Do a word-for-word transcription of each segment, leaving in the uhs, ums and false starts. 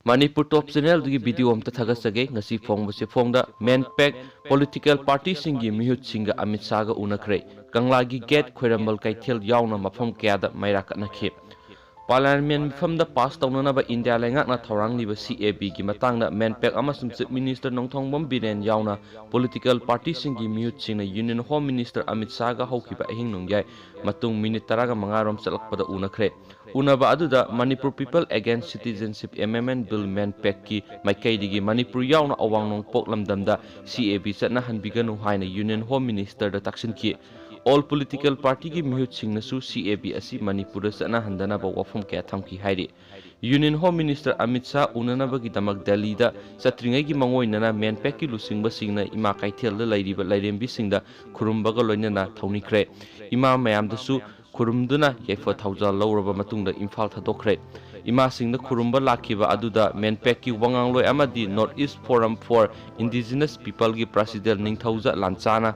ꯃꯅꯤꯄꯨꯔ ꯇꯣꯞ ꯆꯦꯅꯦꯜꯗꯒꯤ video ꯑꯝꯇ ꯊꯥꯒꯠꯆꯒꯦ꯫ ꯉꯁꯤ ꯐꯣꯡꯕꯁꯤ ꯐꯣꯡꯗ ꯃꯦꯟꯄꯦꯛ political ꯄꯥꯔꯇꯤꯁꯤꯡꯒꯤ ꯃꯤꯍꯨꯠꯁꯤꯡꯒ Amit ꯁꯥꯍꯒ ꯎꯅꯈ꯭ꯔꯦ꯫ ꯀꯪꯂꯥꯒꯤ get, ꯈ꯭ꯋꯥꯏꯔꯝꯕꯟ ꯀꯩꯊꯦꯜ ꯌꯥꯎꯅ ꯃꯐꯝ ꯀꯌꯥꯗ ꯃꯩꯔꯥ ꯀꯠꯅꯈꯤ꯫ ꯄꯥꯔꯂꯤꯌꯥꯃꯦꯟ ꯃꯤꯐꯝꯗ ꯄꯥꯁ ꯇꯧꯅꯅꯕ ꯏꯟꯗꯤꯌꯥ ꯂꯩꯉꯥꯛꯅ ꯊꯧꯔꯥꯡꯂꯤꯕ ꯁꯤ ꯑꯦ ꯕꯤꯒꯤ ꯃꯇꯥꯡꯗ ꯃꯦꯟꯄꯦꯛ ꯑꯃꯁꯨꯡ ꯆꯤꯐ ꯃꯤꯅꯤꯁꯇꯔ ꯅꯣꯡꯊꯣꯝꯕꯝ ꯕꯤꯔꯦꯟ ꯌꯥꯎꯅ ꯄꯣꯂꯤꯇꯤꯀꯦꯜ ꯄꯥꯔꯇꯤꯁꯤꯡꯒꯤ ꯃꯤꯍꯨꯠꯁꯤꯡꯅ ꯌꯨꯅꯤꯌꯟ ꯍꯣꯝ ꯃꯤꯅꯤꯁꯇꯔ ꯑꯃꯤꯠ ꯁꯥꯍꯒ ꯍꯧꯈꯤꯕ ꯑꯍꯤꯡ ꯅꯣꯡꯌꯥꯏ ꯃꯇꯨꯡ ꯃꯤꯅꯤꯠ ꯇꯔꯥꯒ ꯃꯉꯥ ꯔꯣꯝ ꯆꯠꯂꯛꯄꯗ ꯎꯅꯈ꯭ꯔꯦ꯫ ꯎꯅꯕ ꯑꯗꯨꯗ Manipur people against citizenship, M M N bill, ꯃꯦꯟꯄꯦꯛꯀꯤ ꯃꯥꯏꯀꯩꯗꯒꯤ ꯃꯅꯤꯄꯨꯔ ꯌꯥꯎꯅ ꯑꯋꯥꯡ ꯅꯣꯡꯄꯣꯛ ꯂꯝꯗꯝꯗ ꯁꯤ ꯑꯦ ꯕꯤ ꯆꯠꯅꯍꯟꯕꯤꯒꯅꯨ ꯍꯥꯏꯅ ꯌꯨꯅꯤꯌꯟ ꯍꯣꯝ ꯃꯤꯅꯤꯁꯇꯔꯗ ꯇꯥꯛꯁꯤꯟꯈꯤ꯫ ꯑꯣꯜ ꯄꯣꯂꯤꯇꯤꯀꯦꯜ ꯄꯥꯔꯇꯤꯒꯤ ꯃꯤꯍꯨꯠꯁꯤꯡꯅꯁꯨ ꯁꯤ ꯑꯦ ꯕꯤ ꯑꯁꯤ ꯃꯅꯤꯄꯨꯔꯗ ꯆꯠꯅꯍꯟꯗꯅꯕ ꯋꯥꯐꯝ ꯀꯌꯥ ꯊꯝꯈꯤ ꯍꯥꯏꯔꯤ꯫ Union home minister Amit Shah ꯎꯅꯅꯕꯒꯤꯗꯃꯛ ꯗꯦꯜꯂꯤꯗ ꯆꯠꯇ꯭ꯔꯤꯉꯩꯒꯤ ꯃꯥꯡꯑꯣꯏꯅꯅ ꯃꯦꯟꯄꯦꯛꯀꯤ ꯂꯨꯆꯤꯡꯕꯁꯤꯡꯅ ꯏꯃꯥ ꯀꯩꯊꯦꯜꯗ ꯂꯩꯔꯤꯕ ꯂꯥꯏꯔꯦꯝꯕꯤꯁꯤꯡꯗ ꯈꯨꯔꯨꯝꯕꯒ ꯂꯣꯏꯅꯅ ꯊꯧꯅꯤꯈ꯭ꯔꯦ꯫ ꯏꯃꯥ ꯃꯌꯥꯝꯗꯁꯨ ꯈꯨꯔꯨꯝꯗꯨꯅ ꯌꯥꯏꯐ ꯊꯧꯖꯥꯜ ꯂꯧꯔꯕ ꯃꯇꯨꯡꯗ ꯏꯝꯐꯥꯜ ꯊꯥꯗꯣꯛꯈ꯭ꯔꯦ꯫ ꯏꯃꯥꯁꯤꯡꯗ ꯈꯨꯔꯨꯝꯕ ꯂꯥꯛꯈꯤꯕ ꯑꯗꯨꯗ ꯃꯦꯟꯄꯦꯛꯀꯤ ꯋꯥꯉꯥꯡꯂꯣꯏ ꯑꯃꯗꯤ North East Forum for Indigenous Peopleꯒꯤ ꯄ꯭ꯔꯁꯤꯗꯦꯟ ꯅꯤꯡꯊꯧꯖ ꯂꯥꯟꯆꯥꯅ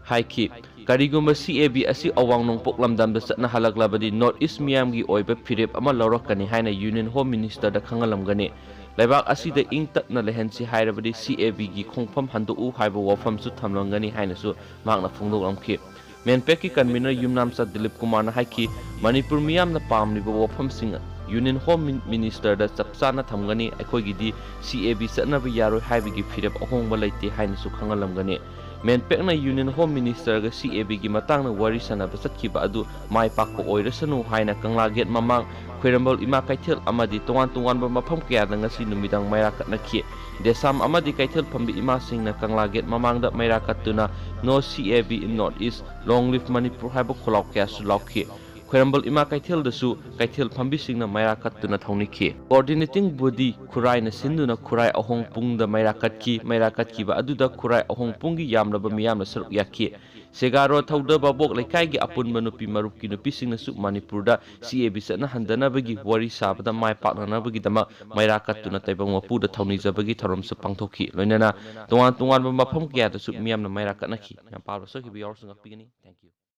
ꯍꯥꯏꯈꯤ, ꯀꯔꯤꯒꯨꯝꯕ ꯁꯤ ꯑꯦ ꯕꯤ ꯑꯁꯤ ꯑꯋꯥꯡ ꯅꯣꯡꯄꯣꯛ ꯂꯝꯗꯝꯗ ꯆꯠꯅꯍꯜꯂꯛꯂꯕꯗꯤ North East ꯃꯤꯌꯥꯝꯒꯤ ꯑꯣꯏꯕ ꯐꯤꯔꯦꯞ ꯑꯃ ꯂꯧꯔꯛꯀꯅꯤ ꯍꯥꯏꯅ ꯌꯨꯅꯤꯌꯟ ꯍꯣꯝ ꯃꯤꯅꯤꯁꯇꯔꯗ ꯈꯪꯍꯜꯂꯝꯒꯅꯤ꯫ ꯂꯩꯕꯥꯛ ꯑꯁꯤꯗ ꯏꯪ ꯇꯞꯅ ꯂꯩꯍꯟꯁꯤ ꯍꯥꯏꯔꯕꯗꯤ ꯁꯤ ꯑꯦ ꯕꯤꯒꯤ ꯈꯣꯡꯐꯝ ꯍꯟꯗꯣꯛꯎ ꯍꯥꯏꯕ ꯋꯥꯐꯝꯁꯨ ꯊꯝꯂꯝꯒꯅꯤ ꯍꯥꯏꯅꯁꯨ ꯃꯍꯥꯛꯅ ꯐꯣꯡꯗꯣꯛꯂꯝꯈꯤ꯫ ꯃꯦꯟꯄꯦꯛꯀꯤ ꯀꯟꯚꯤꯅꯔ ꯌꯨꯝꯅꯥꯝꯆꯥ ꯗꯤꯂꯤꯞ ꯀꯨꯃꯥꯔꯅ ꯍꯥꯏꯈꯤ, ꯃꯅꯤꯄꯨꯔ ꯃꯤꯌꯥꯝꯅ ꯄꯥꯝꯂꯤꯕ ꯋꯥꯐꯝꯁꯤꯡ ꯌꯨꯅꯤꯌꯟ ꯍꯣꯝ ꯃꯤꯅꯤꯁꯇꯔꯗ ꯆꯞ ꯆꯥꯅ ꯊꯝꯒꯅꯤ꯫ ꯑꯩꯈꯣꯏꯒꯤꯗꯤ ꯁꯤ ꯑꯦ ꯕꯤ ꯆꯠꯅꯕ ꯌꯥꯔꯣꯏ ꯍꯥꯏꯕꯒꯤ ꯐꯤꯔꯦꯞ ꯑꯍꯣꯡꯕ ꯂꯩꯇꯦ ꯍꯥꯏꯅꯁꯨ ꯈꯪꯍꯜꯂꯝꯒꯅꯤ꯫ ꯃꯦꯟꯄꯦꯛꯅ ꯌꯨꯅꯤꯌꯟ ꯍꯣꯝ ꯃꯤꯅꯤꯁꯇꯔꯒ ꯁꯤ ꯑꯦ ꯕꯤꯒꯤ ꯃꯇꯥꯡꯗ ꯋꯥꯔꯤ ꯁꯥꯟꯅꯕ ꯆꯠꯈꯤꯕ ꯑꯗꯨ ꯃꯥꯏ ꯄꯥꯛꯄ ꯑꯣꯏꯔꯁꯅꯨ ꯍꯥꯏꯅ ꯀꯪꯂꯥ ꯒꯦꯠ ꯃꯃꯥꯡ, ꯈ꯭ꯋꯥꯏꯔꯝꯕꯟ ꯏꯃꯥ ꯀꯩꯊꯦꯜ ꯑꯃꯗꯤ ꯇꯣꯉꯥꯟ ꯇꯣꯉꯥꯟꯕ ꯃꯐꯝ ꯀꯌꯥꯗ ꯉꯁꯤ ꯅꯨꯃꯤꯗꯥꯡ ꯃꯩꯔꯥ ꯀꯠꯅꯈꯤ꯫ ꯗꯦꯁꯥꯝ ꯑꯃꯗꯤ ꯀꯩꯊꯦꯜ ꯐꯝꯕꯤ ꯏꯃꯥꯁꯤꯡꯅ ꯀꯪꯂꯥ ꯒꯦꯠ ꯃꯃꯥꯡꯗ ꯃꯩꯔꯥ ꯀꯠꯇꯨꯅ "No C A B in North East, Long Live Manipur" ꯍꯥꯏꯕ ꯈꯣꯜꯂꯥꯎ ꯀꯌꯥꯁꯨ ꯂꯥꯎꯈꯤ꯫ ꯈ꯭ꯋꯥꯏꯔꯝꯕꯟ ꯏꯃꯥ ꯀꯩꯊꯦꯜꯗꯁꯨ ꯀꯩꯊꯦꯜ ꯐꯝꯕꯤꯁꯤꯡꯅ ꯃꯩꯔꯥ ꯀꯠꯇꯨꯅ ꯊꯧꯅꯤꯈꯤ꯫ Coordinating body ꯈꯨꯔꯥꯏꯅ ꯁꯤꯟꯗꯨꯅ ꯈꯨꯔꯥꯏ ꯑꯍꯣꯡ ꯄꯨꯡꯗ ꯃꯩꯔꯥ ꯀꯠꯈꯤ꯫ ꯃꯩꯔꯥ ꯀꯠꯈꯤꯕ ꯑꯗꯨꯗ ꯈꯨꯔꯥꯏ ꯑꯍꯣꯡ ꯄꯨꯡꯒꯤ ꯌꯥꯝꯂꯕ ꯃꯤꯌꯥꯝꯅ ꯁꯔꯨꯛ ꯌꯥꯈꯤ꯫ ꯁꯦꯒꯥꯔꯣ ꯊꯧꯗ ꯚꯥꯕꯣꯛ ꯂꯩꯀꯥꯏꯒꯤ ꯑꯄꯨꯟꯕ ꯅꯨꯄꯤ ꯃꯔꯨꯞꯀꯤ ꯅꯨꯄꯤꯁꯤꯡꯅꯁꯨ ꯃꯅꯤꯄꯨꯔꯗ ꯁꯤ ꯑꯦ ꯕꯤ ꯆꯠꯅꯍꯟꯗꯅꯕꯒꯤ ꯋꯥꯔꯤ ꯁꯥꯕꯗ ꯃꯥꯏ ꯄꯥꯛꯅꯅꯕꯒꯤꯗꯃꯛ ꯃꯩꯔꯥ ꯀꯠꯇꯨꯅ ꯇꯥꯏꯕꯪ ꯃꯄꯨꯗ ꯊꯧꯅꯤꯖꯕꯒꯤ ꯊꯧꯔꯝꯁꯨ ꯄꯥꯡꯊꯣꯛꯈꯤ꯫ ꯂꯣꯏꯅꯅ ꯇꯣꯉꯥꯟ ꯇꯣꯉꯥꯟꯕ ꯃꯐꯝ ꯀꯌꯥꯗꯁꯨ ꯃꯤꯌꯥꯝꯅ ꯃꯩꯔꯥ ꯀꯠꯅꯈꯤ꯫ ꯃꯌꯥꯝ ꯄꯥꯕ ꯁꯣꯏꯈꯤꯕ ꯌꯥꯎꯔꯁꯨ ꯉꯥꯛꯄꯤꯒꯅꯤ꯫ Thank you꯫